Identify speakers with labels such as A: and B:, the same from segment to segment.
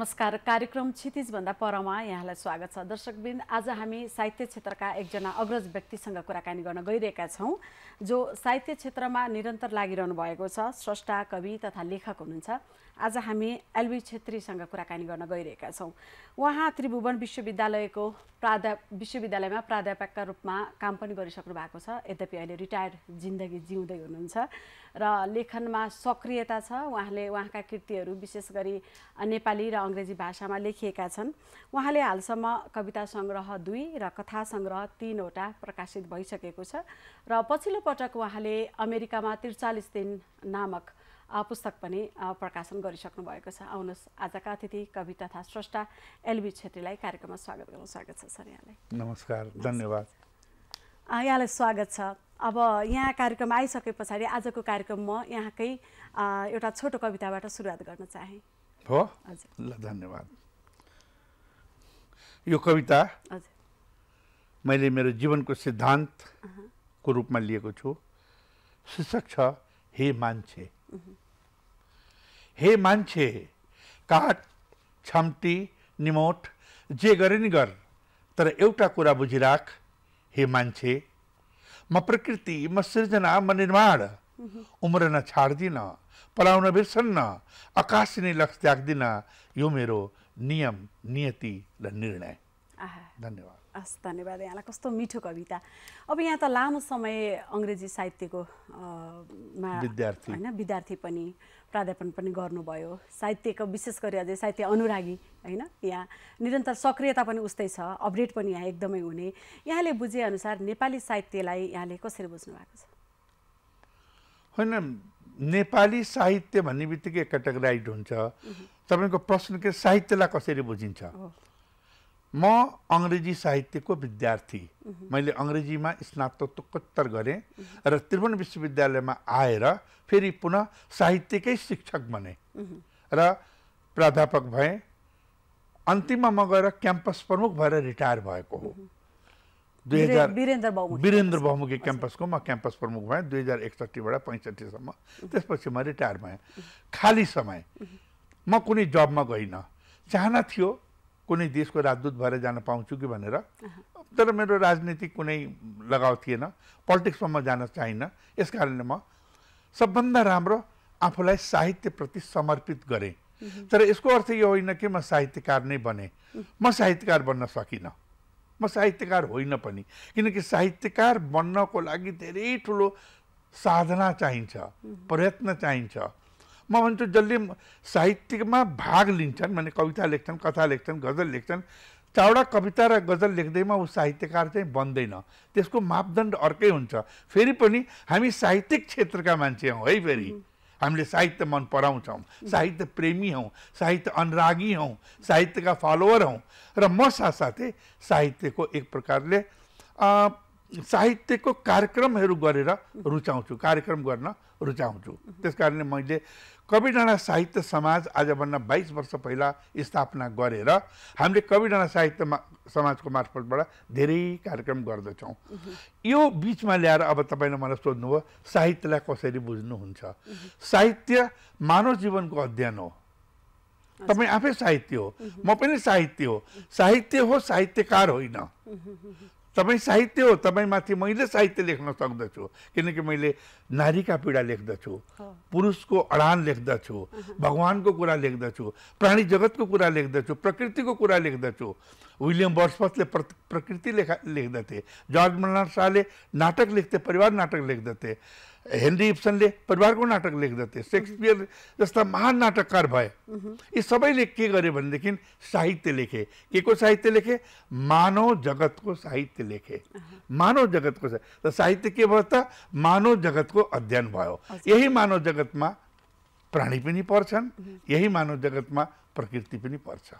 A: नमस्कार। कार्यक्रम क्षितिजभन्दा परमा यहाँलाई स्वागत छ। दर्शकवृन्द, आज हामी साहित्य क्षेत्रका एकजना अग्रज व्यक्तिसँग कुराकानी गर्न गइरहेका छौँ, जो साहित्य क्षेत्रमा निरन्तर लागिरहनु भएको छ। स्रष्टा, कवि तथा लेखक हुनुहुन्छ। आज हामी एलबी छेत्रीसँग कुराकानी गर्न गइरहेका छौँ। उहाँ त्रिभुवन विश्वविद्यालयमा प्राध्यापकका रूपमा काम पनि गरिसक्नु भएको छ। यद्यपि अहिले रिटायर्ड जिन्दगी जिउँदै हुनुहुन्छ र लेखनमा सक्रियता छ। उहाँका कृतिहरू विशेष गरी नेपाली र अङ्ग्रेजी भाषामा लेखिएका छन्। उहाँले हालसम्म कविता सङ्ग्रह 2 र कथा सङ्ग्रह 3 वटा प्रकाशित भइसकेको छ र पछिल्लो पटक उहाँले अमेरिकामा 43 दिन नामक पुस्तक पनि प्रकाशन गरिसक्नु भएको छ। आउनुहोस्, आजका अतिथि कवि तथा स्रष्टा एलबी छेत्रीलाई कार्यक्रममा स्वागत गर्नु। स्वागत छ सर यहाँलाई।
B: नमस्कार, धन्यवाद।
A: यहाँलाई स्वागत छ। अब यहाँ कार्यक्रम आइसके पछाडि आजको कार्यक्रम म यहाँकै एउटा छोटो कविताबाट सुरुवात गर्न चाहे।
B: हो, ल धन्यवाद। यो कविता मैले मेरो जीवनको सिद्धान्तको रूपमा लिएको छु। शीर्षक छ हे मान्छे। हे मान्छे, काट, छम्टी, निमोट जे गरे नि गर, तर एउटा कुरा बुझिराख हे मान्छे, म प्रकृति, म सृजना, म निर्माण, उम्रन छाड्दिन, पलाउन बिर्सन्न, आकाशिने लक्ष्य त्याग्दिन, यो मेरो नियम, नियति र निर्णय। धन्यवाद।
A: हस्, धन्यवाद। यहाँलाई कस्तो मिठो कविता। अब यहाँ त लामो समय अङ्ग्रेजी साहित्यको विद्यार्थी पनि, प्राध्यापन पनि गर्नुभयो। साहित्यको विशेष गरी अझै साहित्य अनुरागी हैन, यहाँ निरन्तर सक्रियता पनि उस्तै छ, अपडेट पनि यहाँ एकदमै हुने। यहाँले बुझेअनुसार नेपाली साहित्यलाई यहाँले कसरी बुझ्नु भएको छ?
B: होइन, नेपाली साहित्य भन्ने बित्तिकै क्याटेगोराइज हुन्छ। तपाईँको प्रश्न के साहित्यलाई कसरी बुझिन्छ? म अङ्ग्रेजी साहित्यको विद्यार्थी। मैले अङ्ग्रेजीमा स्नातकोत्तर गरेँ र त्रिभुवन विश्वविद्यालयमा आएर फेरि पुनः साहित्यकै शिक्षक बने र प्राध्यापक भएँ। अन्तिममा म गएर क्याम्पस प्रमुख भएर रिटायर भएको हो। 2000 वीरेन्द्र बहुमुखी क्याम्पसको म क्याम्पस प्रमुख भएँ 2061बाट 65 सम्म। त्यसपछि म रिटायर भएँ। खाली समय म कुनै जबमा गइनँ। चाहना थियो कुनै देशको राजदूत भएर जान पाउँछु कि भनेर, तर मेरो राजनीतिक कुनै लगाव थिएन। पोलिटिक्समा म जान चाहिनँ। यसकारणले म सबभन्दा राम्रो आफूलाई साहित्यप्रति समर्पित गरेँ। तर यसको अर्थ यो होइन कि म साहित्यकार नै बने। म साहित्यकार बन्न सकिनँ। म साहित्यकार होइन पनि, किनकि साहित्यकार बन्नको लागि धेरै ठुलो साधना चाहिन्छ, प्रयत्न चाहिन्छ। म भन्छु जसले साहित्यमा भाग लिन्छन्, माने कविता लेख्छन्, कथा लेख्छन्, गजल लेख्छन्, चावडा कविता र गजल लेख्दैमा ऊ साहित्यकार चाहिँ बन्दैन। त्यसको मापदण्ड अर्कै हुन्छ। फेरि पनि हामी साहित्यिक क्षेत्रका मान्छे हौँ है। फेरि हामीले साहित्य मन पराउँछौँ, साहित्य प्रेमी हौँ, साहित्य अनुरागी हौँ, साहित्यका फलोवर हौँ। र म साथसाथै साहित्यको एक प्रकारले साहित्यको कार्यक्रमहरू गरेर रुचाउँछु, कार्यक्रम गर्न रुचाउँछु। त्यस कारणले मैले कवि डाँडा साहित्य समाज आजभन्दा 22 वर्ष पहिला स्थापना गरेर हामीले कवि डाँडा साहित्य समाजको मार्फतबाट धेरै कार्यक्रम गर्दछौँ। यो बिचमा ल्याएर अब तपाईँले मलाई सोध्नुभयो साहित्यलाई कसरी बुझ्नुहुन्छ। साहित्य मानव जीवनको अध्ययन हो। तपाईँ आफै साहित्य हो, म पनि साहित्य हो। साहित्य हो, साहित्यकार होइन। तपाईँ साहित्य हो, तपाईँमाथि मैले साहित्य लेख्न सक्दछु, किनकि मैले नारीका पीडा लेख्दछु, पुरुषको अडान लेख्दछु, भगवानको कुरा लेख्दछु, प्राणी जगतको कुरा लेख्दछु, प्रकृतिको कुरा लेख्दछु। विलियम वर्ड्सवर्थले प्रकृति लेख्दथे। जर्ज बर्नार्ड शाले नाटक लेख्थे, परिवार नाटक लेख्दथे। हेनरी इब्सनले परिवारको नाटक लेख्दथे। शेक्सपियर जस्ता महान नाटककार भए। यी सबैले के गरे भनेदेखि साहित्य लेखे। के को साहित्य लेखे? मानव जगतको साहित्य लेखे। मानव जगतको साहित्य के भयो त? मानव जगतको अध्ययन भयो। यही मानव जगतमा प्राणी पनि पर्छन्, यही मानव जगतमा प्रकृति पनि पर्छ।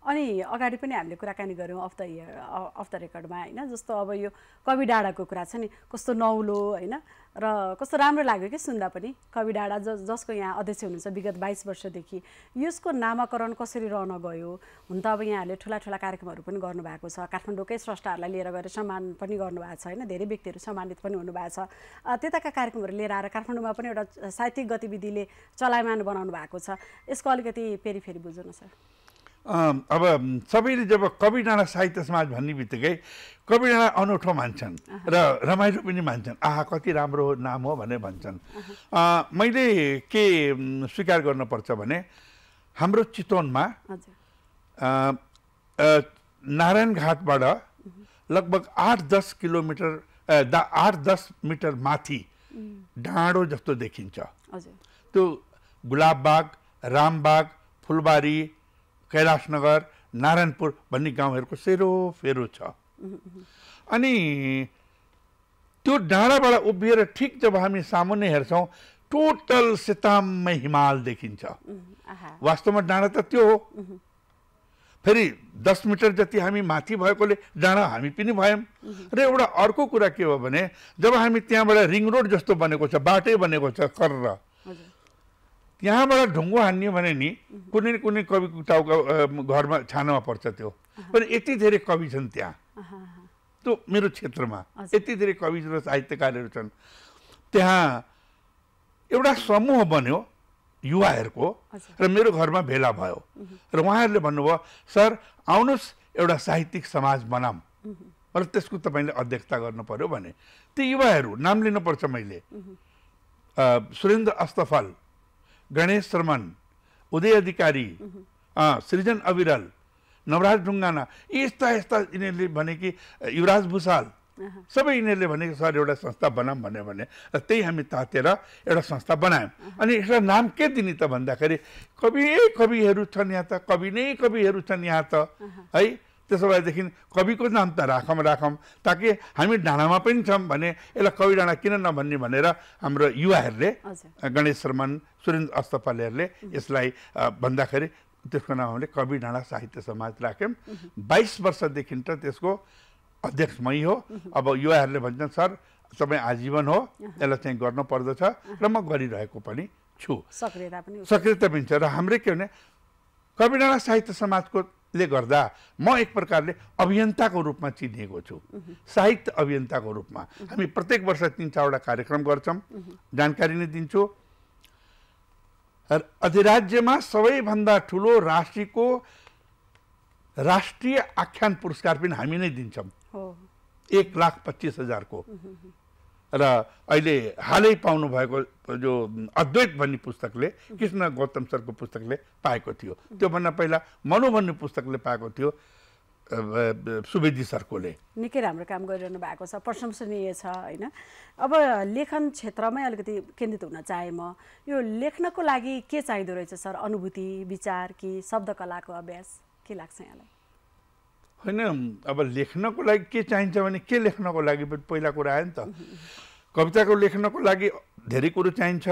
A: अनि अगाडि पनि हामीले कुराकानी गऱ्यौँ अफ द रेकर्डमा होइन, जस्तो अब यो कवि डाँडाको कुरा छ नि, कस्तो नौलो होइन र कस्तो राम्रो लाग्यो कि सुन्दा पनि। कवि डाँडा जसको यहाँ अध्यक्ष हुनुहुन्छ विगत 22 वर्षदेखि, यसको नामाकरण कसरी रहन गयो? हुन त अब यहाँहरूले ठुला ठुला कार्यक्रमहरू पनि गर्नुभएको छ, काठमाडौँकै स्रष्टाहरूलाई लिएर गएर सम्मान पनि गर्नुभएको छ होइन, धेरै व्यक्तिहरू सम्मानित पनि हुनुभएको छ। त्यताका कार्यक्रमहरू लिएर आएर काठमाडौँमा पनि एउटा साहित्यिक गतिविधिले चलायमान बनाउनु भएको छ, यसको अलिकति फेरि बुझ्नु न सर।
B: अब सबैले जब कवि डाँडा साहित्य समाज भन्ने बित्तिकै कवि डाँडा अनौठो मान्छन् र रमाइलो पनि मान्छन्, आहा कति राम्रो नाम हो भनेर भन्छन्। मैले के स्वीकार गर्नुपर्छ भने हाम्रो चितवनमा नारायणघाटबाट लगभग 8-10 किलोमिटर 8-10 मिटर माथि डाँडो जस्तो देखिन्छ। त्यो गुलाबबाग, रामबाग, फुलबारी, कैलाशनगर, नारायणपुर भन्ने गाउँहरूको सेरोफेरो छ। अनि त्यो डाँडाबाट उभिएर ठिक जब हामी सामुन्ने हेर्छौँ टोटल सेताममै हिमाल देखिन्छ। वास्तवमा डाँडा त त्यो हो। फेरि 10 मिटर जति हामी माथि भएकोले डाँडा हामी पनि भयौँ। र एउटा अर्को कुरा के हो भने जब हामी त्यहाँबाट रिङ रोड जस्तो बनेको छ, बाटै बनेको छ कर्र, यहाँबाट ढुङ्गो हान्यो भने नि कुनै न कुनै कविको टाउको घरमा छानामा पर्छ त्यो। पनि यति धेरै कवि छन् त्यहाँ, त्यो मेरो क्षेत्रमा यति धेरै कवि र साहित्यकारहरू छन्। त्यहाँ एउटा समूह बन्यो युवाहरूको र मेरो घरमा भेला भयो र उहाँहरूले भन्नुभयो सर आउनुहोस् एउटा साहित्यिक समाज बनाऊँ र त्यसको तपाईँले अध्यक्षता गर्नु पर्यो भने। ती युवाहरू नाम लिनुपर्छ मैले, सुरेन्द्र अस्तफल, गणेश शर्मन, उदय अधिकारी, सृजन अविरल, नवराज ढुङ्गाना, यस्ता यस्ता यिनीहरूले भने कि युवराज भूषाल, सबै यिनीहरूले भने कि सर एउटा संस्था बनाऊँ भन्यो भने र त्यही हामी तातेर एउटा संस्था बनायौँ। अनि यसलाई नाम के दिने त भन्दाखेरि कविहरू छन् यहाँ त, कवि नै कविहरू छन् यहाँ त है। त्यसो भएदेखि कविको नाम त राखौँ ताकि हामी डाँडामा पनि छौँ भने यसलाई कवि डाँडा किन नभन्ने भनेर हाम्रो युवाहरूले गणेश शर्मन, सुरेन्द्र अस्तफलहरूले यसलाई भन्दाखेरि त्यसको नाम हामीले कवि डाँडा साहित्य समाज राख्यौँ। 22 वर्षदेखि त त्यसको अध्यक्ष मै हो। अब युवाहरूले भन्छन् सर तपाईँ आजीवन हो, यसलाई चाहिँ गर्नु पर्दछ र म गरिरहेको पनि छु, सक्रियता पनि छ। र हाम्रै के भने कवि डाँडा साहित्य समाजको ले गर्दा म एक प्रकारले अभियन्ताको रूपमा चिनिएको छु, साहित्य अभियन्ताको रूपमा। हामी प्रत्येक वर्ष 3-4वटा कार्यक्रम गर्छौँ, जानकारी नै दिन्छु। अधिराज्यमा सबैभन्दा ठुलो राष्ट्रिय आख्यान पुरस्कार पनि हामी नै दिन्छौँ, 1,25,000 को। र अहिले हालै पाउनु भएको जो अद्वैत भन्ने पुस्तकले, कृष्ण गौतम सरको पुस्तकले पाएको थियो, त्योभन्दा पहिला मनु भन्ने पुस्तकले पाएको थियो सुवेदी सरकोले।
A: निकै राम्रो काम गरिरहनु भएको छ, प्रशंसनीय छ होइन। अब लेखन क्षेत्रमै अलिकति केन्द्रित हुन चाहे म, यो लेख्नको लागि के चाहिँदो रहेछ सर? अनुभूति, विचार कि शब्दकलाको अभ्यास, के लाग्छ यहाँलाई?
B: होइन, अब लेख्नको लागि के चाहिन्छ भने के लेख्नको लागि पहिला कुरा आयो नि त। कविताको लेख्नको लागि धेरै कुरो चाहिन्छ,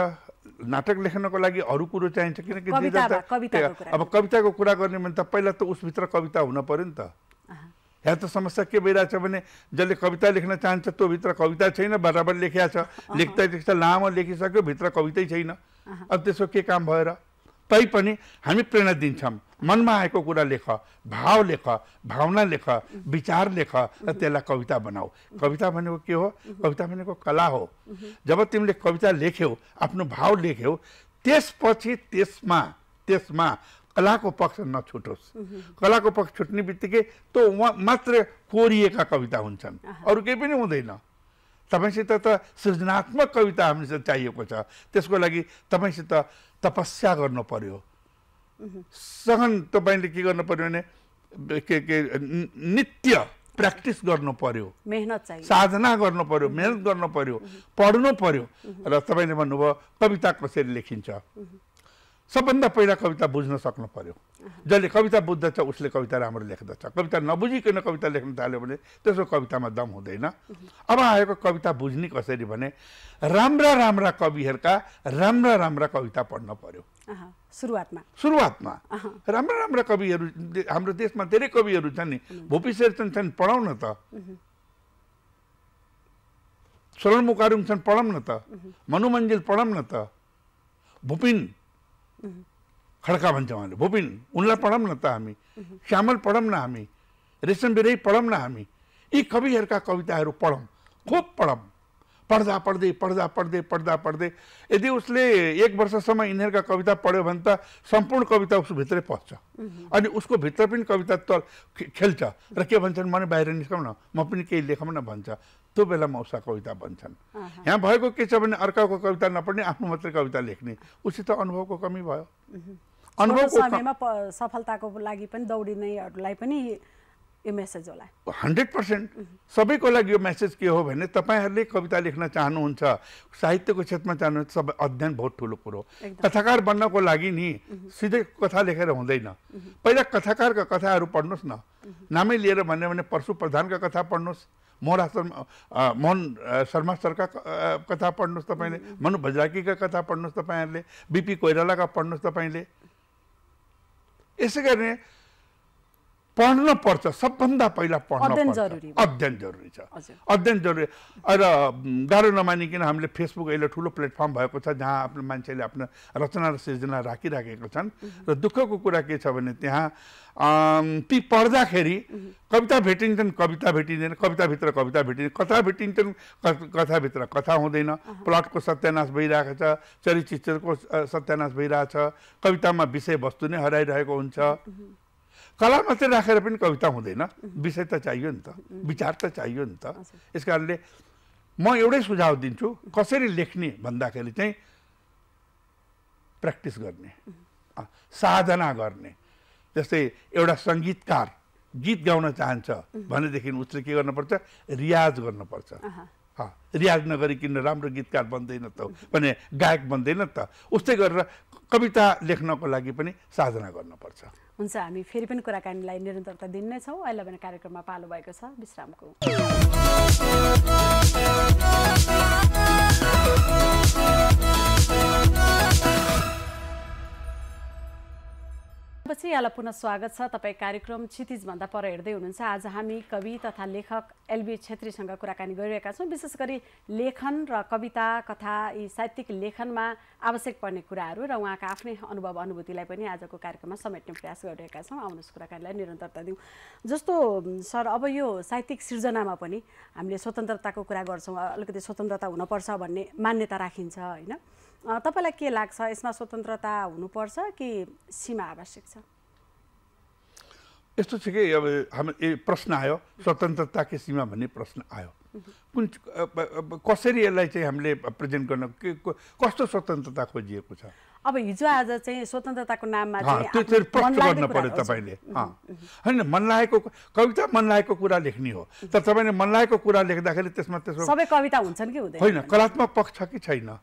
B: नाटक लेख्नको लागि अरू कुरो चाहिन्छ, किनकि अब कविताको कुरा गर्ने भने त पहिला त उसभित्र कविता हुन पर्यो नि त। यहाँ त समस्या के भइरहेछ भने जसले कविता लेख्न चाहन्छ त्यो भित्र कविता छैन, बराबर लेखिया छ, लेख्दा लामो लेखिसक्यो, भित्र कवितै छैन। अब त्यसको के काम भएर? तैपनि हामी प्रेरणा दिन्छौँ, मनमा आएको कुरा लेख, भाव लेख, भावना लेख, विचार लेख र त्यसलाई कविता बनाऊ। कविता भनेको के हो? कविता भनेको कला हो। जब तिमीले कविता लेख्यौ, आफ्नो भाव लेख्यौ, त्यसपछि त्यसमा कलाको पक्ष नछुटोस्। कलाको पक्ष छुट्ने बित्तिकै त्यो मात्र कोरिएका कविता हुन्छन्, अरू केही पनि हुँदैन। तपाईँसित त सृजनात्मक कविता हामीसित चाहिएको छ। त्यसको लागि तपाईँसित तपस्या गर्नु पर्यो, सघन तपाईँले के गर्नु पर्यो भने नित्य प्र्याक्टिस गर्नु पर्यो,
A: मेहनत चाहियो,
B: साधना गर्नु पर्यो, मेहनत गर्नु पर्यो, पढ्नु पर्यो। र तपाईँले भन्नुभयो कविता कसरी लेखिन्छ, सबभन्दा पहिला कविता बुझ्न सक्नु पर्यो। जसले कविता बुझ्दछ उसले कविता राम्रो लेख्दछ। कविता नबुझिकन कविता लेख्न थाल्यो भने त्यसको कवितामा दम हुँदैन। अब आएको कविता बुझ्ने कसरी भने राम्रा राम्रा कविहरूका राम्रा राम्रा कविता पढ्न पर्यो।
A: सुरुवातमा
B: राम्रा राम्रा कविहरू हाम्रो देशमा धेरै कविहरू छन् नि। भोपी शेरचन छन्, पढाउ न त। शरण मुकारुङ छन्, पढाउँ न त। मनु मञ्जिल पढाउँ न त। भूपिन खड्का भन्छ उहाँले, भूपिन उनलाई पढाउँ न त हामी। श्यामल पढाउँ न हामी। रेशम बिराई पढाउँ न हामी। यी कविहरूका कविताहरू पढौँ, खुब पढौँ। पढ्दा पढ्दै यदि उसले 1 वर्षसम्म यिनीहरूका कविता पढ्यो भने त सम्पूर्ण कविता उसको भित्रै पस्छ। अनि उसको भित्र पनि कविता त खेल्छ र के भन्छन् भने बाहिर निस्कौँ न, म पनि केही लेखौँ न भन्छ। त्यो बेलामा उसका कविता बन्छन्। यहाँ भएको के छ भने अर्काको कविता नपढ्ने, आफ्नो मात्रै कविता लेख्ने। उसित अनुभवको कमी भयो।
A: अनुभवको समयमा सफलताको लागि पनि दौडिनेहरूलाई पनि यो मेसेज होला।
B: 100% सबैको लागि यो मेसेज के हो भने तपाईहरूले कविता लेख्न चाहनुहुन्छ, साहित्यको क्षेत्रमा चाहनुहुन्छ, सबै अध्ययन बहुत ठुलो कुरो। कथाकार बन्नको लागि नि सिधै कथा लेखेर हुँदैन। पहिला कथाकारका कथाहरू पढ्नुहोस् न। नामै लिएर भन्यो भने परशु प्रधानका कथा पढ्नुहोस्, मोहन शर्मा सरका कथा पढ्नुहोस् तपाईँले, मनु भजराकीका कथा पढ्नुहोस् तपाईँहरूले, बीपी कोइरालाका पढ्नुहोस् तपाईँले। यसै गर्ने पढ्न पर्छ। सबभन्दा पहिला पढ्न पर्छ। अध्ययन जरुरी छ। अध्ययन जरुरी। र गाह्रो नमानिकन हामीले फेसबुक अहिले ठुलो प्लेटफर्म भएको छ जहाँ आफ्नो मान्छेले आफ्नो रचना र सृजना राखिराखेका छन्। र दुःखको कुरा के छ भने त्यहाँ ती पढ्दाखेरि कविता भेटिन्छन्, कविता भेटिँदैन, कविताभित्र कविता भेटिँदैन, कथा भेटिन्छन्, कथाभित्र कथा हुँदैन, प्लटको सत्यानाश भइरहेको छ, चरित्रको सत्यानाश भइरहेछ, कवितामा विषयवस्तु नै हराइरहेको हुन्छ। कला मात्रै राखेर पनि कविता हुँदैन, विषय त चाहियो नि त, विचार त चाहियो नि त। यस कारणले म एउटै सुझाव दिन्छु, कसरी लेख्ने भन्दाखेरि चाहिँ प्र्याक्टिस गर्ने, साधना गर्ने। जस्तै एउटा सङ्गीतकार गीत गाउन चाहन्छ भनेदेखि उसले के गर्नुपर्छ? रियाज गर्नुपर्छ। रियाज नगरिकन राम्रो गीतकार बन्दैन त, भने गायक बन्दैन त। उस्तै गरेर कविता लेख्नको लागि पनि साधना गर्नुपर्छ।
A: हुन्छ, हामी फेरि पनि कुराकानीलाई निरन्तरता दिने छौँ। अहिले भने कार्यक्रममा पालो भएको छ विश्रामको। पछि यहाँलाई पुनः स्वागत छ। तपाईँ कार्यक्रम क्षितिजभन्दा पर हेर्दै हुनुहुन्छ। आज हामी कवि तथा लेखक एलबी छेत्रीसँग कुराकानी गरिरहेका छौँ। विशेष गरी लेखन र कविता, कथा, यी साहित्यिक लेखनमा आवश्यक पर्ने कुराहरू र उहाँका आफ्नै अनुभव अनुभूतिलाई पनि आजको कार्यक्रममा समेट्ने प्रयास गरिरहेका छौँ। आउनुहोस् कुराकानीलाई निरन्तरता दिउँ। जस्तो सर, अब यो साहित्यिक सिर्जनामा पनि हामीले स्वतन्त्रताको कुरा गर्छौँ, अलिकति स्वतन्त्रता हुनुपर्छ भन्ने मान्यता राखिन्छ होइन? तपाईँलाई के लाग्छ, यसमा स्वतन्त्रता हुनुपर्छ कि सीमा आवश्यक छ?
B: यस्तो छ कि अब हाम्रो प्रश्न आयो, स्वतन्त्रता के सीमा भन्ने प्रश्न आयो। कुन कसरी यसलाई चाहिँ हामीले प्रेजेन्ट गर्न, कस्तो स्वतन्त्रता खोजिएको छ?
A: अब हिजो आज चाहिँ स्वतन्त्रताको नाममा चाहिँ
B: त्यो प्रश्न गर्न पर्यो तपाईँले। होइन, मन लागेको कविता मन लागेको कुरा लेख्ने हो। तर तपाईँले मन लागेको कुरा लेख्दाखेरि त्यसमा त्यसको
A: सबै कविता हुन्छन् कि हुँदैन?
B: होइन, कलात्मक पक्ष छ कि छैन?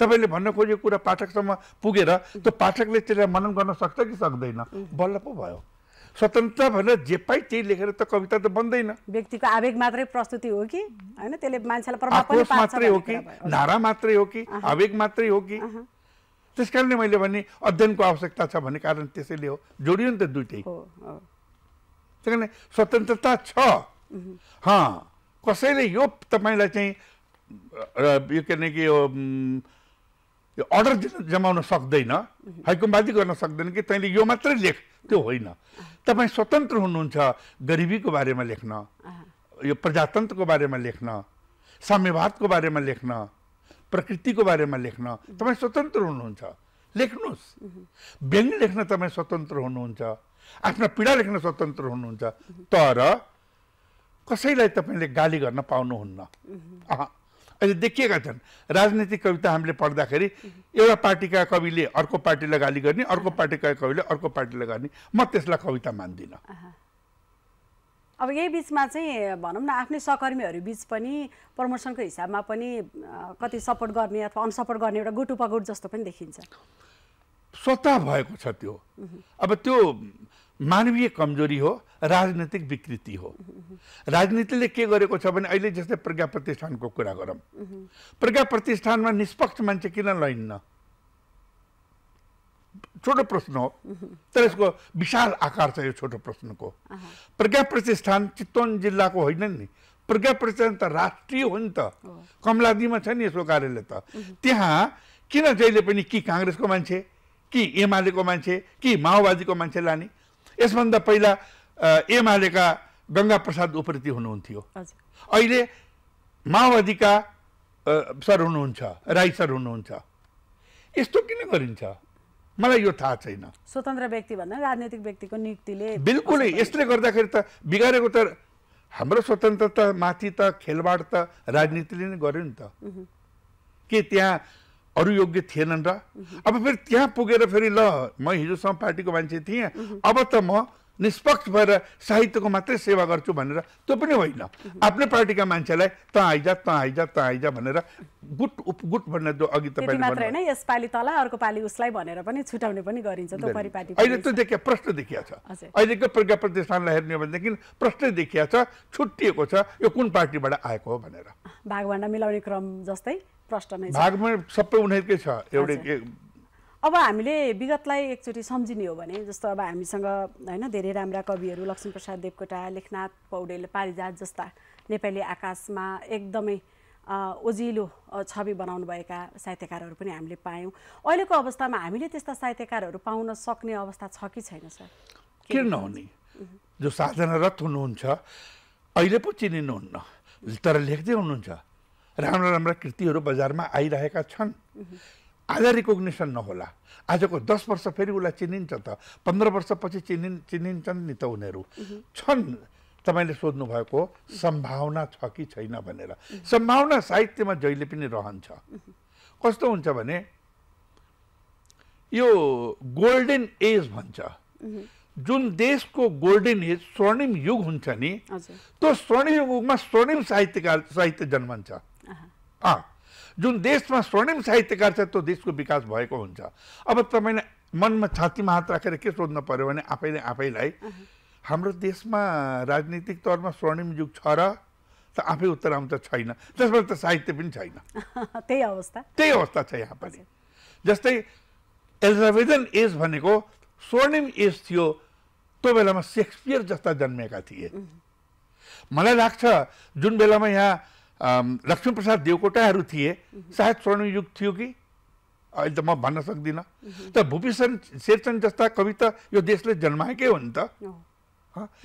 B: तपाईँले भन्न खोजेको कुरा पाठकसम्म पुगेर त्यो पाठकले त्यसलाई मनन गर्न सक्छ कि सक्दैन? बल्ल पो भयो। स्वतन्त्र भनेर जे पाइ त्यही लेखेर त कविता त बन्दैन।
A: व्यक्तिको आवेग मात्रै प्रस्तुति हो कि होइन? त्यसले मान्छेलाई प्रभाव पनि पार्छ
B: मात्रै हो कि, धारा मात्रै हो कि, आवेग मात्रै हो कि? त्यस कारणले मैले भने अध्ययनको आवश्यकता छ भन्ने कारण त्यसैले हो, जोडियो नि त दुइटै। त्यस कारणले स्वतन्त्रता छ। कसैले यो तपाईँलाई चाहिँ यो के भने कि यो अर्डर जमाउन सक्दैन, हैकमबाजी गर्न सक्दैन कि तैँले यो मात्रै लेख, त्यो होइन। तपाईँ स्वतन्त्र हुनुहुन्छ गरिबीको बारेमा लेख्न, यो प्रजातन्त्रको बारेमा लेख्न, साम्यवादको बारेमा लेख्न, प्रकृतिको बारेमा लेख्न तपाईँ स्वतन्त्र हुनुहुन्छ। लेख्नुहोस्। व्यङ्ग्य लेख्न तपाईँ स्वतन्त्र हुनुहुन्छ, आफ्ना पीडा लेख्न स्वतन्त्र हुनुहुन्छ। तर कसैलाई तपाईँले गाली गर्न पाउनुहुन्न। अहिले देखिएका छन् राजनीतिक कविता हामीले पढ्दाखेरि एउटा पार्टीका कविले अर्को पार्टीलाई गाली गर्ने, अर्को पार्टीका कविले अर्को पार्टीलाई गर्ने। म त्यसलाई कविता मान्दिनँ।
A: अब यही बिचमा चाहिँ भनौँ न आफ्नै सहकर्मीहरू बिच पनि प्रमोसनको हिसाबमा पनि कति सपोर्ट गर्ने अथवा अनसपोर्ट गर्ने एउटा गुटुपगुट जस्तो पनि देखिन्छ।
B: स्वतः भएको छ त्यो। अब त्यो मानवीय कमजोरी हो, राजनीतिक विकृति हो। राजनीतिले के गरेको छ भने अहिले जस्तै प्रज्ञा प्रतिष्ठानको कुरा गरौँ, प्रज्ञा प्रतिष्ठानमा निष्पक्ष मान्छे किन लैन्न? छोटो प्रश्न हो, तर यसको विशाल आकार छ यो छोटो प्रश्नको। प्रज्ञा प्रतिष्ठान चितवन जिल्लाको होइन नि, प्रज्ञा प्रतिष्ठान त राष्ट्रिय हो नि त, कमलादीमा छ नि यसको कार्यालय त। त्यहाँ किन जहिले पनि कि काङ्ग्रेसको मान्छे, कि एमालेको मान्छे, कि माओवादीको मान्छे लाने? यसभन्दा पहिला एमालेका गंगा प्रसाद उप्रेती हुनुहुन्थ्यो, अहिले माओवादीका सर हुनुहुन्छ, राई सर हुनुहुन्छ। यस्तो किन गरिन्छ मलाई यो थाहा छैन।
A: स्वतन्त्र व्यक्ति भन्दा राजनीतिक व्यक्तिको नियुक्तिले
B: बिल्कुलै यसले गर्दाखेरि त बिगारेको त हाम्रो स्वतन्त्रता माथि त खेलबाड त राजनीतिले नै गर्यो नि त। के त्यहाँ अरू योग्य थिएनन् र? अब फेरि त्यहाँ पुगेर फेरि ल म हिजोसम्म पार्टीको मान्छे थिएँ, अब त म निष्पक्ष भएर साहित्यको मात्रै सेवा गर्छु भनेर त्यो पनि होइन। आफ्नै पार्टीका मान्छेलाई त आइजा त आइजा त आइजा भनेर गुट उपगुट भनेर जो अघि
A: तपाईले मात्रै हैन, यस पाली तल अर्को पाली उसलाई भनेर पनि छुटाउने पनि गरिन्छ त्यो परिपाटी।
B: अहिले त देखिया प्रश्न देखिया छ, अहिलेको प्रज्ञा प्रतिष्ठानलाई हेर्ने भनेदेखि प्रश्न देखिया छ, छुट्टिएको छ यो कुन पार्टीबाट आएको हो भनेर।
A: भागभण्डा मिलाउने क्रम जस्तै प्रश्न नै छ।
B: भागमा सबै उनीहरुकै छ एउटै।
A: अब हामीले विगतलाई एकचोटि सम्झिने हो भने जस्तो अब हामीसँग हैन धेरै राम्रा कविहरू लक्ष्मीप्रसाद देवकोटा, लेखनाथ पौडेल, पारिजात जस्ता नेपाली आकाशमा एकदमै ओजिलो छवि बनाउनु भएका साहित्यकारहरू पनि हामीले पायौँ। अहिलेको अवस्थामा हामीले त्यस्ता साहित्यकारहरू पाउन सक्ने अवस्था छ कि छैन सर?
B: किन नहुने? जो साधनारत हुनुहुन्छ अहिले पो चिनिनुहुन्न, तर लेख्दै हुनुहुन्छ, राम्रा राम्रा कृतिहरू बजारमा आइरहेका छन्। आज रिकग्निसन नहोला, आजको 10 वर्ष फेरि उसलाई चिनिन्छ त, 15 वर्षपछि चिनिन्छन् नि त उनीहरू छन्। तपाईले सोध्नु भएको सम्भावना छ कि छैन भनेर। सम्भावना साहित्यमा जहिले पनि रहन्छ। कस्तो हुन्छ भने यो गोल्डन एज भन्छ, जुन देशको गोल्डन एज स्वर्णिम युग हुन्छ नि, त्यो स्वर्णिम युगमा स्वर्णिम साहित्य जन्मन्छ। जुन देशमा स्वर्णिम साहित्यकार छ त्यो देशको विकास भएको हुन्छ। अब तपाईले मनमा छातीमा हात राखेर के सोध्न पर्यो भने आफैलाई हाम्रो देशमा राजनीतिक तौरमा स्वर्णिम युग छ र? त आफै उत्तर आउँछ छैन, त्यसमा त साहित्य पनि छैन।
A: त्यही अवस्था
B: छ यहाँ पनि। जस्तै एलिजाबेथन एज भनेको स्वर्णिम एज थियो, त्यो बेलामा शेक्सपियर जस्ता जन्मेका थिए। मलाई लाग्छ जुन बेलामा यहाँ लक्ष्मीप्रसाद देवकोटाहरू थिए सायद स्वर्णिम युग थियो कि, अहिले त म भन्न सक्दिनँ। त भूपिसन शेरचन जस्ता कवि त यो देशले जन्माएकै हो नि त।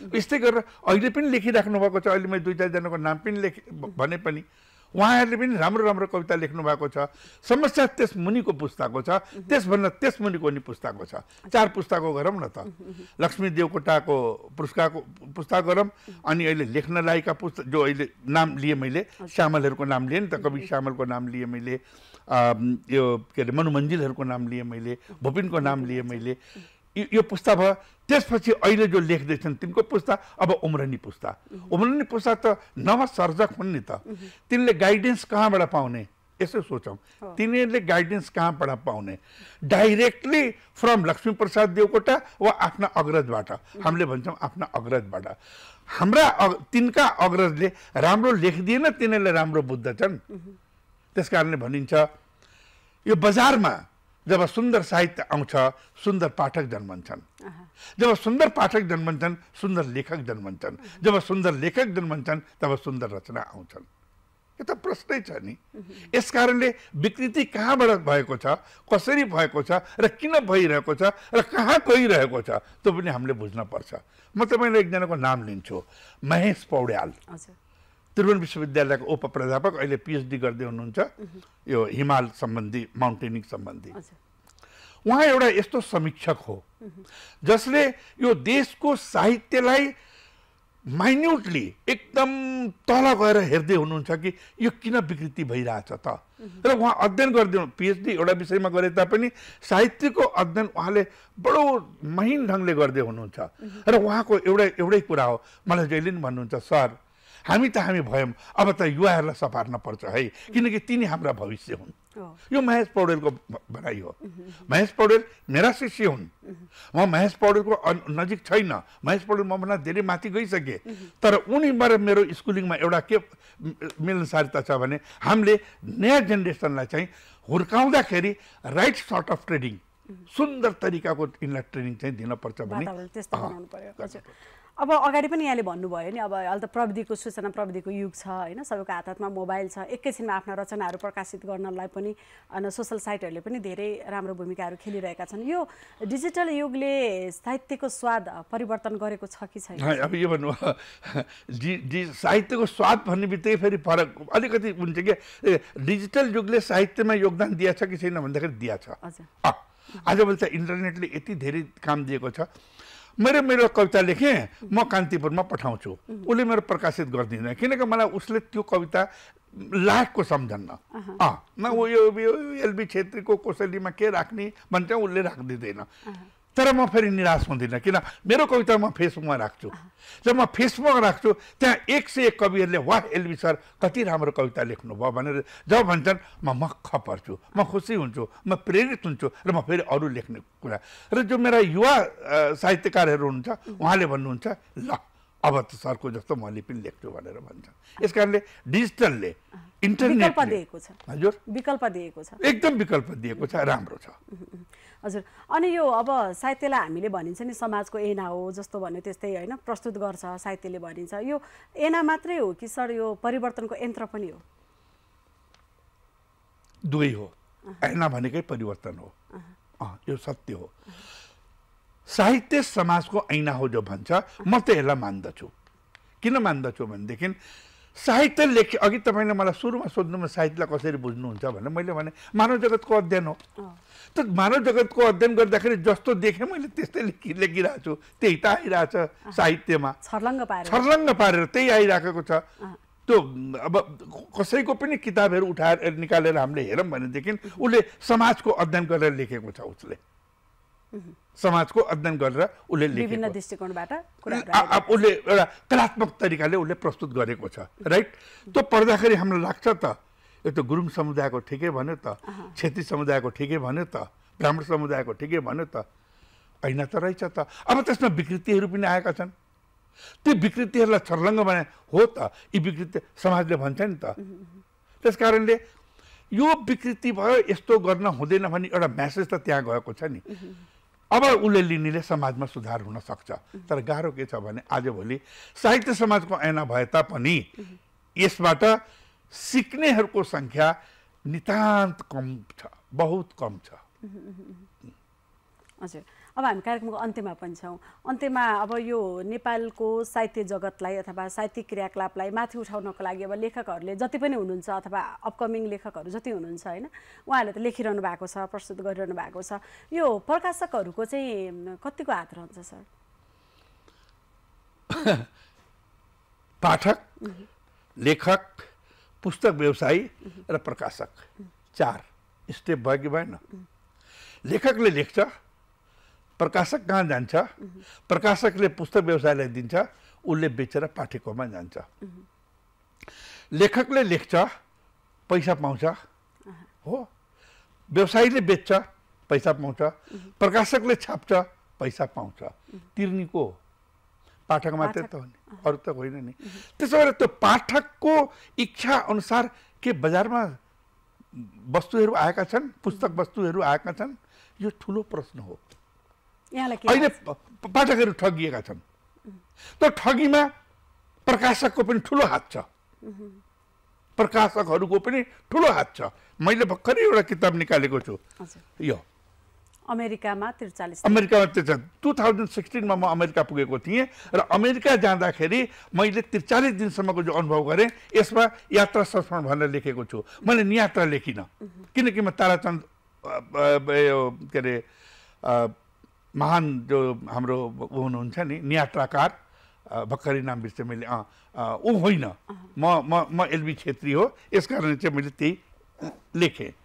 B: यस्तै गरेर अहिले पनि लेखिराख्नु भएको छ। अहिले मैले 2-4 जनाको नाम पनि भने पनि उहाँहरूले पनि राम्रो राम्रो कविता लेख्नु भएको छ। समस्या त्यस मुनिको पुस्ताको छ, त्यसभन्दा त्यस मुनिको नि पुस्ताको छ। 4 पुस्ताको गरौँ न त। लक्ष्मी देवकोटाको पुस्ता गरौँ, अनि अहिले लेख्न लागेका पुस्तक जो अहिले नाम लिए मैले, श्यामलहरूको नाम लिए नि त, कवि श्यामलको नाम लिए मैले, यो के अरे मनुमञ्जिलहरूको नाम लिए मैले, भुपिनको नाम लिए मैले। यो पुस्ता भयो। त्यसपछि अहिले जो लेख्दैछन् तिनको पुस्ता, अब उम्रनी पुस्ता त नवसर्जक हुन् नि त। तिनले गाइडेन्स कहाँबाट पाउने? यसो सोचौँ, तिनीहरूले गाइडेन्स कहाँबाट पाउने? डाइरेक्टली फ्रम लक्ष्मीप्रसाद देवकोटा वा आफ्ना अग्रजबाट? हामीले भन्छौँ आफ्ना अग्रजबाट। तिनका अग्रजले राम्रो लेखिदिएन, तिनीहरूले राम्रो बुझ्दछन्। त्यस कारणले भनिन्छ यो बजारमा जब सुन्दर साहित्य आउँछ सुन्दर पाठक जन्मन्छन्, जब सुन्दर पाठक जन्मन्छन् सुन्दर लेखक जन्मन्छन्, जब सुन्दर लेखक जन्मन्छन् तब सुन्दर रचना आउँछन्। यो त प्रश्नै छ नि। यस कारणले विकृति कहाँबाट भएको छ, कसरी भएको छ र किन भइरहेको छ र कहाँ गइरहेको छ त्यो पनि हामीले बुझ्न पर्छ। म तपाईँले एकजनाको नाम लिन्छु, महेश पौड्याल, त्रिभुवन विश्वविद्यालयको उपप्राध्यापक, अहिले PhD गर्दै हुनुहुन्छ यो हिमाल सम्बन्धी, माउन्टेनिङ सम्बन्धी। उहाँ एउटा यस्तो समीक्षक हो जसले यो देशको साहित्यलाई माइन्युटली एकदम तल गएर हेर्दै हुनुहुन्छ कि यो किन विकृति भइरहेछ त। र उहाँ अध्ययन गर्दै, PhD एउटा विषयमा गरे तापनि साहित्यको अध्ययन उहाँले बडो महीन ढङ्गले गर्दै हुनुहुन्छ। र उहाँको एउटै कुरा हो, मलाई जहिले पनि भन्नुहुन्छ, सर हामी भयौँ, अब त युवाहरूलाई सपार्न पर्छ है, किनकि तिनी हाम्रा भविष्य हुन्। यो महेश पौडेलको भनाइ हो। महेश पौडेल मेरा शिष्य हुन्। म महेश पौडेलको नजिक छैन, महेश पौडेल मभन्दा धेरै माथि गइसके, तर उनी मेरो स्कुलिङमा एउटा के मिलनसारिता छ भने हामीले नयाँ जेनेरेसनलाई चाहिँ हुर्काउँदाखेरि राइट सर्ट अफ ट्रेनिङ, सुन्दर तरिकाको यिनलाई ट्रेनिङ चाहिँ दिनुपर्छ भने
A: त्यस्तो बनाउनु पर्यो। अब अगाडि पनि यहाँले भन्नुभयो नि, अब अहिले त प्रविधिको सूचना प्रविधिको युग छ होइन, सबैको हात हातमा मोबाइल छ, एकैछिनमा आफ्ना रचनाहरू प्रकाशित गर्नलाई पनि सोसल साइटहरूले पनि धेरै राम्रो भूमिकाहरू खेलिरहेका छन्। यो डिजिटल युगले साहित्यको स्वाद परिवर्तन गरेको छ कि छैन?
B: अब यो भन्नु साहित्यको स्वाद भन्ने बित्तिकै फेरि फरक अलिकति हुन्छ कि डिजिटल युगले साहित्यमा योगदान दिएछ कि छैन भन्दाखेरि दिएछ। आजभोलि त इन्टरनेटले यति धेरै काम दिएको छ। मेरो कविता लेखेँ, म कान्तिपुरमा पठाउँछु, उसले मेरो प्रकाशित गरिदिँदैन, किनकि मलाई उसले त्यो कविता लायकको सम्झन्न। न यो एलबी छेत्रीको कोसलीमा के राख्ने भन्छ उसले राखिदिँदैन। तर म फेरि निराश हुँदिनँ, किन मेरो कविता म फेसबुकमा राख्छु। जब म फेसबुकमा राख्छु त्यहाँ 101 कविहरूले वाह एलबी सर कति राम्रो कविता लेख्नुभयो भनेर जब भन्छन् म मक्ख पर्छु, म खुसी हुन्छु, म प्रेरित हुन्छु र म फेरि अरू लेख्ने कुरा। र जो मेरा युवा साहित्यकारहरू हुनुहुन्छ उहाँले भन्नुहुन्छ ल अब त सरको जस्तो मैले पनि लेख्छु भनेर भन्छ। यस कारणले डिजिटलले इन्टरनेट
A: दिएको छ।
B: हजुर
A: विकल्प दिएको छ,
B: एकदम विकल्प दिएको छ, राम्रो छ।
A: हजुर। अनि यो अब साहित्यलाई हामीले भनिन्छ नि समाजको ऐना हो जस्तो भन्यो त्यस्तै होइन, प्रस्तुत गर्छ साहित्यले भनिन्छ। यो ऐना मात्रै हो कि सर यो परिवर्तनको यन्त्र पनि हो?
B: दुवै हो। ऐना भनेकै परिवर्तन हो, यो सत्य हो। साहित्य समाजको ऐना हो जो भन्छ, म त यसलाई मान्दछु। किन मान्दछु भनेदेखि साहित्य अघि तपाईँले मलाई सुरुमा सोध्नुमा साहित्यलाई कसरी बुझ्नुहुन्छ भने मैले भने मानव जगतको अध्ययन हो। त मानव जगतको अध्ययन गर्दाखेरि जस्तो देखेँ मैले त्यस्तै लेखिरहेको छु, त्यही त आइरहेछ साहित्यमा, छर्लङ्ग पारेर त्यही आइराखेको छ। त्यो अब कसैको पनि किताबहरू उठाएर निकालेर हामीले हेरौँ भनेदेखि उसले समाजको अध्ययन गरेर लेखेको छ, उसले समाजको अध्ययन गरेर उसले
A: विभिन्न दृष्टिकोणबाट
B: उसले एउटा कलात्मक तरिकाले उसले प्रस्तुत गरेको छ, राइट। त्यो पढ्दाखेरि हामीलाई लाग्छ त यो त गुरुङ समुदायको ठिकै भन्यो त, क्षेत्री समुदायको ठिकै भन्यो त, ब्राह्मण समुदायको ठिकै भन्यो त, ऐना त रहेछ त। अब त्यसमा विकृतिहरू पनि आएका छन्, त्यो विकृतिहरूलाई छर्लङ्ग बनाए हो त, यी विकृति समाजले भन्छ नि त। त्यस कारणले यो विकृति भयो यस्तो गर्न हुँदैन भन्ने एउटा म्यासेज त त्यहाँ गएको छ नि। अब उसले लिनेले समाजमा सुधार हुन सक्छ। तर गाह्रो के छ भने आजभोलि साहित्य समाजको ऐना भए तापनि यसबाट सिक्नेहरूको सङ्ख्या नितान्त कम छ, बहुत कम छ।
A: हजुर। अब हामी कार्यक्रमको अन्त्यमा पनि छौँ। अन्त्यमा अब यो नेपालको साहित्य जगतलाई अथवा साहित्यिक क्रियाकलापलाई माथि उठाउनको लागि अब लेखकहरूले जति पनि हुनुहुन्छ अथवा अपकमिङ लेखकहरू जति हुनुहुन्छ होइन, उहाँहरूले त लेखिरहनु भएको छ, प्रस्तुत गरिरहनु भएको छ। यो प्रकाशकहरूको चाहिँ कतिको हात रहन्छ सर?
B: पाठक, लेखक, पुस्तक व्यवसायी र प्रकाशक, 4 स्टेप भयो कि भएन? लेखकले लेख्छ, प्रकाशक कहाँ जान्छ, प्रकाशकले पुस्तक व्यवसायलाई दिन्छ, उसले बेचेर पाठकमा जान्छ। लेखकले लेख्छ, पैसा पाउँछ, हो, व्यवसायीले बेच्छ, पैसा पाउँछ, प्रकाशकले छाप्छ, पैसा पाउँछ। तिर्नी को पाठक मात्रै त हो नि, अरू त होइन नि। त्यसो भएर त्यो पाठकको इच्छा अनुसार के बजारमा वस्तुहरू आएका छन्, पुस्तक वस्तुहरू आएका छन्, यो ठुलो प्रश्न हो। अहिले पाठकहरू ठगिएका छन्, त्यो ठगीमा प्रकाशकको पनि ठुलो हात छ, प्रकाशकहरूको पनि ठुलो हात छ। मैले भर्खरै एउटा किताब निकालेको छु, यो
A: अमेरिकामा 43
B: 2016 मा म अमेरिका पुगेको थिएँ र अमेरिका जाँदाखेरि मैले 43 दिनसम्मको जो अनुभव गरेँ यसमा यात्रा संस्मरण भनेर लेखेको छु। मैले नियात्रा लेखिनँ, किनकि म ताराचन्द के अरे महान जो हाम्रो हुनुहुन्छ नि नियात्राकार, भर्खरै नाम बिर्सेँ मैले, ऊ होइन, म एलबी छेत्री हो, यसकारण चाहिँ मैले त्यही लेखेँ।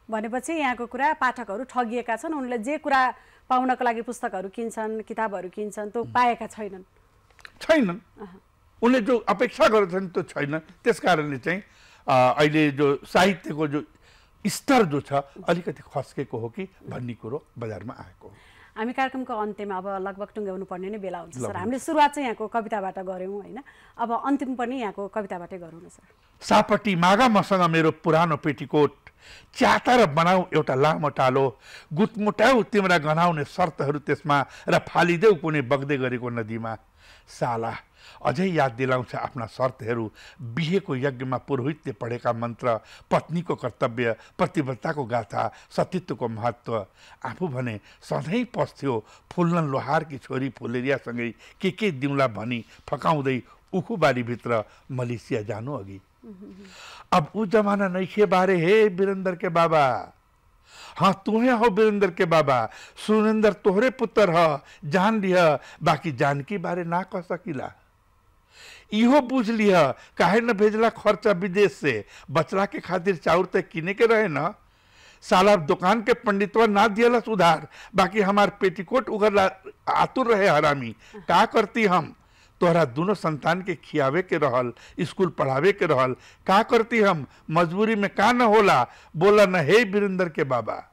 A: भनेपछि यहाँको कुरा पाठकहरू ठगिएका छन्, उनले जे कुरा पाउनको लागि पुस्तकहरू किन्छन्, किताबहरू किन्छन्, त्यो पाएका छैनन्।
B: उनले जो अपेक्षा गर्छन् त्यो छैन। त्यस कारणले चाहिँ अहिले जो साहित्यको जो स्तर जो छ अलिकति खस्केको हो कि भन्ने कुरो बजारमा आएको हो।
A: हामी कार्यक्रमको अन्त्यमा अब लगभग टुङ्ग्याउनु पर्ने नै बेला हुन्छ सर। हामीले सुरुवात चाहिँ यहाँको कविताबाट गऱ्यौँ होइन, अब अन्तिम पनि यहाँको कविताबाटै गरौँ न सर।
B: सापट्टि मागा मसँग मेरो पुरानो पेटीकोट, च्याता र बनाऊ एउटा लामो टालो, गुटमुटाऊ तिम्रा गनाउने शर्तहरू त्यसमा र फालिदेऊ कुनै बग्दै गरेको नदीमा। साला अझै याद दिलाउँछ आफ्ना शर्तहरू, बिहेको यज्ञमा पुरोहितले पढेका मन्त्र, पत्नीको कर्तव्य, प्रतिबद्धताको गाथा, सतीत्वको महत्त्व। आफू भने सधैँ पस्थ्यो फुल्न लोहारकी छोरी फुलेरियासँगै के दिउँला भनी फकाउँदै उखुबारीभित्र मलेसिया जानु अघि। अब ऊ जमाना नैखे बारे हे वीरेंद्र के बाबा, हाँ तुम्हें हो वीरेंद्र के बाबा, सुरेंद्र तोहरे पुत्र ह, जान लिया बाकी जानकी बारे ना कह सकीला। इहो बुझ लिया काहे न भेजला खर्चा विदेश से, बचला के खातिर चाउर तक किने के रहे न। साला दुकान के पंडितवा ना दियला सुधार, बाकी हमार पेटीकोट उगरला आतुर रहे हरामी। का करती हम तोहरा दोनों संतान के खियावे के रहल, स्कूल पढ़ावे के रहल, का करती हम मजबूरी में का न होला, बोला न हे वीरेंद्र के बाबा।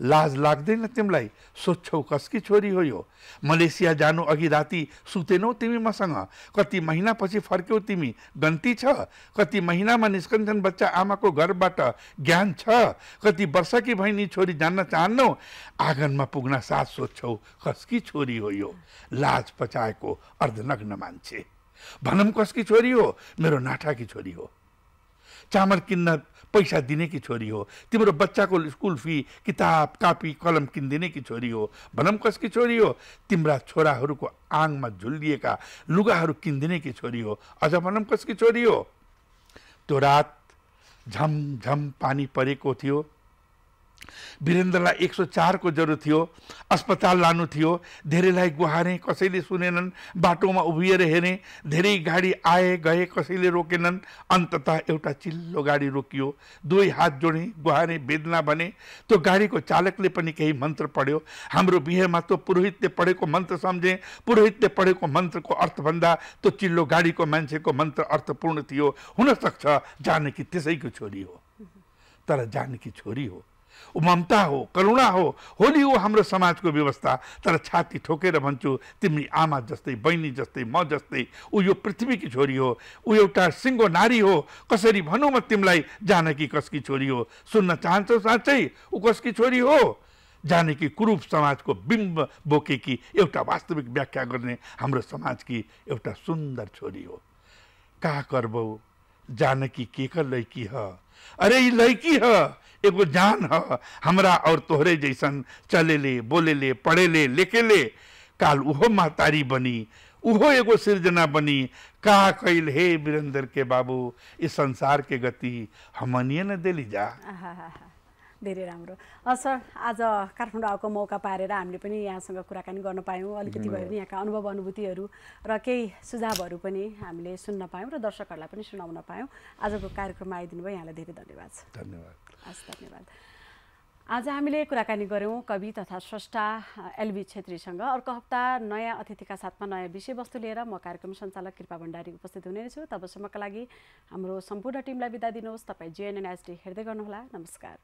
B: लाज लाग्दैन तिमीलाई, सोच्छौ कसकी छोरी हो यो। मलेसिया जानु अघि राति सुतेनौ तिमी मसँग, कति महिनापछि फर्क्यौ तिमी गन्ती छ। कति महिनामा निस्कन्छन् बच्चा आमाको घरबाट, ज्ञान छ। कति वर्षकी भइनी छोरी जान्न चाहन्नौ, आँगनमा पुग्न साथ सोच्छौ कसकी छोरी हो यो। लाज पचाएको अर्धनग्न मान्छे, भनम कसकी छोरी हो, मेरो नाठाकी छोरी हो। चामल किन्न पैसा दिने की छोरी हो, तिम्रो बच्चाको स्कुल फी, किताब कापी कलम किनिदिने की छोरी हो। भनम कसकी छोरी हो, तिम्रा छोराहरूको आङमा झुलिएका लुगाहरू किनिदिने की छोरी हो। अझ भनम कसकी छोरी हो। त्यो रात झमझम पानी परेको थियो, वीरेन्द्रलाई 104 को जरुरत थियो, अस्पताल लानु थियो। धेरैलाई गुहारे कसैले सुनेनन्, बाटोमा उभिएर हेरे, धेरै गाडी आए गए कसैले रोकेनन्। अन्ततः एउटा चिल्लो गाडी रोकियो, दुई हात जोडे गुहारे वेदना भने। त्यो गाडीको चालकले पनि केही मन्त्र पढ्यो। हाम्रो बिहेमा त्यो पुरोहितले पढेको मन्त्र सम्झे, पुरोहितले पढेको मन्त्रको अर्थभन्दा त्यो चिल्लो गाडीको मान्छेको मन्त्र अर्थपूर्ण थियो। हुन सक्छ जानकी त्यसैको छोरी हो, तर जानकी छोरी हो, ऊ ममता हो, करुणा हो, होली हो हाम्रो समाजको व्यवस्था। तर छाती ठोकेर भन्छु तिमी आमा जस्तै, बहिनी जस्तै, म जस्तै ऊ यो पृथ्वीकी छोरी हो। ऊ एउटा सिङ्गो नारी हो। कसरी भनौँ म तिमीलाई जानकी कसकी छोरी हो। सुन्न चाहन्छौ साँच्चै ऊ कसकी छोरी हो। जानकी कुरूप समाजको बिम्ब बोकेकी एउटा वास्तविक व्याख्या गर्ने हाम्रो समाजकी एउटा सुन्दर छोरी हो। का करबौ जानकी के कर लैकी ह, अरे ई लैकी ह, एगो जान ह हमरा और तोहरे जैसन, चलेले बोलेले पढ़ेले लेखेले। काल उहो महतारी बनी, उहो एगो सृजना बनी। का कैल हे वीरेंद्र के बाबू, इस संसार के गति हमनिए न देली जा।
A: धेरै राम्रो सर, आज काठमाडौँ आएको मौका पारेर हामीले पनि यहाँसँग कुराकानी गर्न पायौँ। अलिकति भए पनि यहाँका अनुभव अनुभूतिहरू र केही सुझावहरू पनि हामीले सुन्न पायौँ र दर्शकहरूलाई पनि सुनाउन पायौँ। आजको कार्यक्रममा आइदिनु भयो, यहाँलाई धेरै धन्यवाद छ।
B: धन्यवाद।
A: हस्, धन्यवाद। आज हामीले कुराकानी गऱ्यौँ कवि तथा स्रष्टा एलबी छेत्रीसँग। अर्को हप्ता नयाँ अतिथिका साथमा नयाँ विषयवस्तु लिएर म कार्यक्रम सञ्चालक कृपा भण्डारी उपस्थित हुने छु। तबसम्मका लागि हाम्रो सम्पूर्ण टिमलाई बिदा दिनुहोस्। तपाईँ JNN HD हेर्दै गर्नुहोला। नमस्कार।